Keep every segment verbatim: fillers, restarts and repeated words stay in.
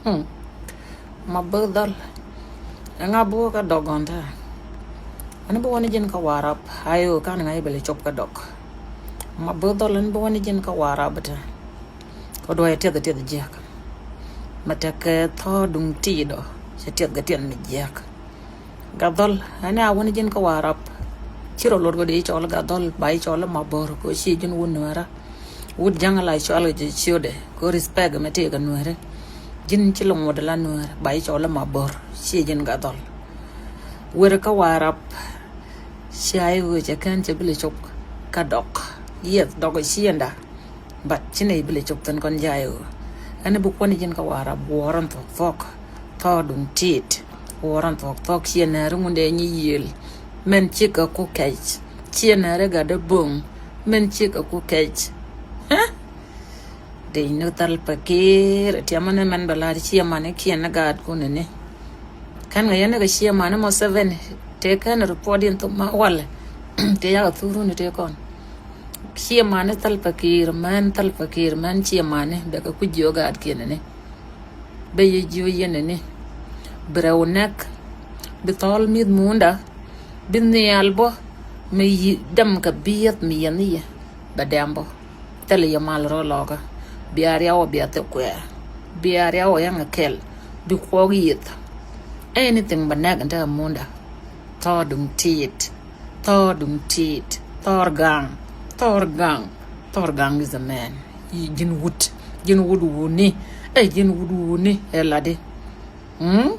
Hmm. Ma böth dhɔl. Ɛŋa böth kä dɔk gɔn ta. Ɛn bi wä ni ji̱n kä Warap. Ayo, kan ŋa i̱ bɛ lɛ cop kä dɔk. Ma böth dhɔl ɛn bi wä ni ji̱n kä Warap ta. Kä duɔyɛ tiɛth tiɛth jiäk. Ma tekɛ thɔɔk duŋ ti̱i̱t ɔ. Cɛ tiɛth kɛ tiɛth mi jiäk. Gat dhɔl, ɛn a wä ni ji̱n kä Warap. Ci rɔ luɔt kɛ di cɔl gat dhɔl, ba i̱ cɔl ma bor, kɛ ci ji̱n wut Nuäärä. Wut ja̱ŋ la cɔl kɛ ci ciötdɛ, kɛ respect mɛ tëë kɛ Nuäärä. Ji̱n ci lɔ ŋuɔt la Nuäärä, ba i̱ cɔl ma bor, ci ji̱n gat dhɔl. Wer kä Warap, ci a i̱ ɣöö cɛ kɛn cɛ bi lɛ cop kä dɔk. Yes, dɔk ci ɛnda. But ci nɛy bi lɛ cop thin kɔn jay ɣöö ɛn bi kuɔn ji̱n kä Warap, wuɔrɔn thuɔk thuɔk. Thɔɔk duŋ ti̱i̱t. Wuɔrɔn thuɔk thuɔk, ciɛ nɛɛri ŋundɛ nyi yiëël. Mɛn cikɛ ku kɛc. Ciɛ nɛɛri gatdä bo̱ŋ. Mɛn cikɛ ku kɛc. Hä? Dec ni Salva Kiir, tiɛmä ni mɛn bɛ la̱r ciɛ mani kiɛn ni gaatkun ni. Kɛn kɛ yɛn ni kɛ ciɛ mani Museveni, tëë kɛn report in thok ma walɛ. Tëë yakɛ thurun tëë kɔn. Ciɛ mani Salva Kiir, mɛn Salva Kiir, mɛn ciɛ mani, bɛ kɛ ku jiök gaatkiɛn ni. Bɛ yɛ jiök yɛn ni. Bi rɛw nɛk, bi thɔl mi̱th munda, bi nhial bä, mi yi-, dɛm kɛ biɛth mi yɛn ni yɛ, bɛ dɛm bä. Thilɛ yɛ mal rɔ lɔkä. Bia riaw bia thik kuɛɛr. Bia riaw yɛn kɛl. Bi kuɔk yith. Anything bɛ nɛk in te munda. Thɔɔk duŋ ti̱i̱t. Thɔɔk duŋ ti̱i̱t. Thɔɔk gaŋ. Thɔɔk gaŋ. Thɔɔk gaŋ is a man. Yi ji̱n wut. Ji̱n wut wuni. Ɛ ji̱n wut wuni. Ɛ ladi. Mm?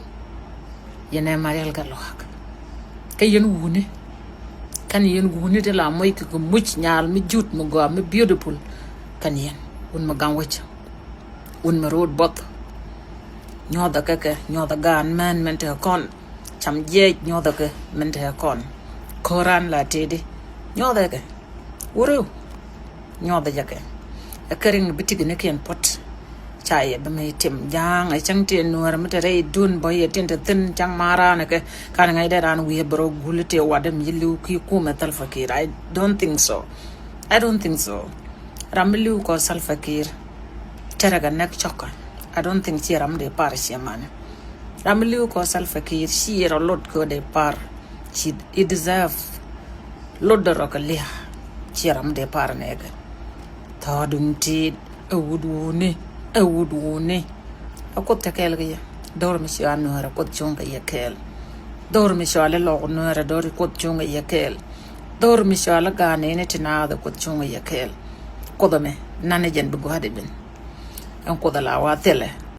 Yɛn ɛ Marial Gatluak. Kä yɛn wuni. Kɛn yɛn wuni ti la moc kɛ kɛ muc nyal mi jut mi gɔaa mi beautiful. Kɛn yɛn. Wun mi gaŋ wec. Wun mi ro̱o̱t buɔth. Nyuɔthɛ kɛ kɛ, nyuɔthɛ gaan mɛn mɛn tekɛ kɔn. Cam jiɛc nyuɔthɛ kɛ mɛn tekɛ kɔn. Ko̱ran la tëëdi. Nyuɔthɛ kɛ. Wuriw. Nyuɔthɛ jɛ kɛ. Ɛ kɛ riŋ bi tik ni kiɛn puɔt. Ca yɛ bi mi tim ja̱a̱ŋ ɛ cäŋ ti Nuäär mi te rɛy dun bä yɛ tin te thi̱n ca̱ŋ ma raan ɛ kɛ. Kan ŋäc dee raan wi̱i̱ bɛ rɔ gul ti wadɛ mi li̱w ki kumɛ Salva Kiir. I don't think so. I don't think so. Ram mi li̱w kɔ Salva Kiir. Tɛrɛ kɛ nɛk cɔkä. I don't think ci ram dee par ciɛ mani. Ram mi li̱w kɔ Salva Kiir ci rɔ lot kɛ dee par. Ci i deserve. Lot dee rɔ kɛ li̱a. Ci ram dee par nɛkɛ. Thɔɔk duŋ ti̱i̱t. Ɛ wut wuni. Ɛ wut wuni. Ɛ Kuoth te kɛɛl kɛ yɛ. Dho̱r mi cɔal Nuäärä Kuoth cuŋ kɛ yɛ kɛɛl. Dho̱r mi cɔal i lɔk Nuäärä dho̱r i Kuoth cuŋ kɛ yɛ kɛɛl. Dho̱r mi cɔal i ga̱a̱n ni ti naath i Kuoth cuŋ kɛ yɛ kɛɛl. Kuoth ɛmɛ nani jɛn bi gua̱a̱th i bin. Ɛn Kuoth ala wa thilɛ.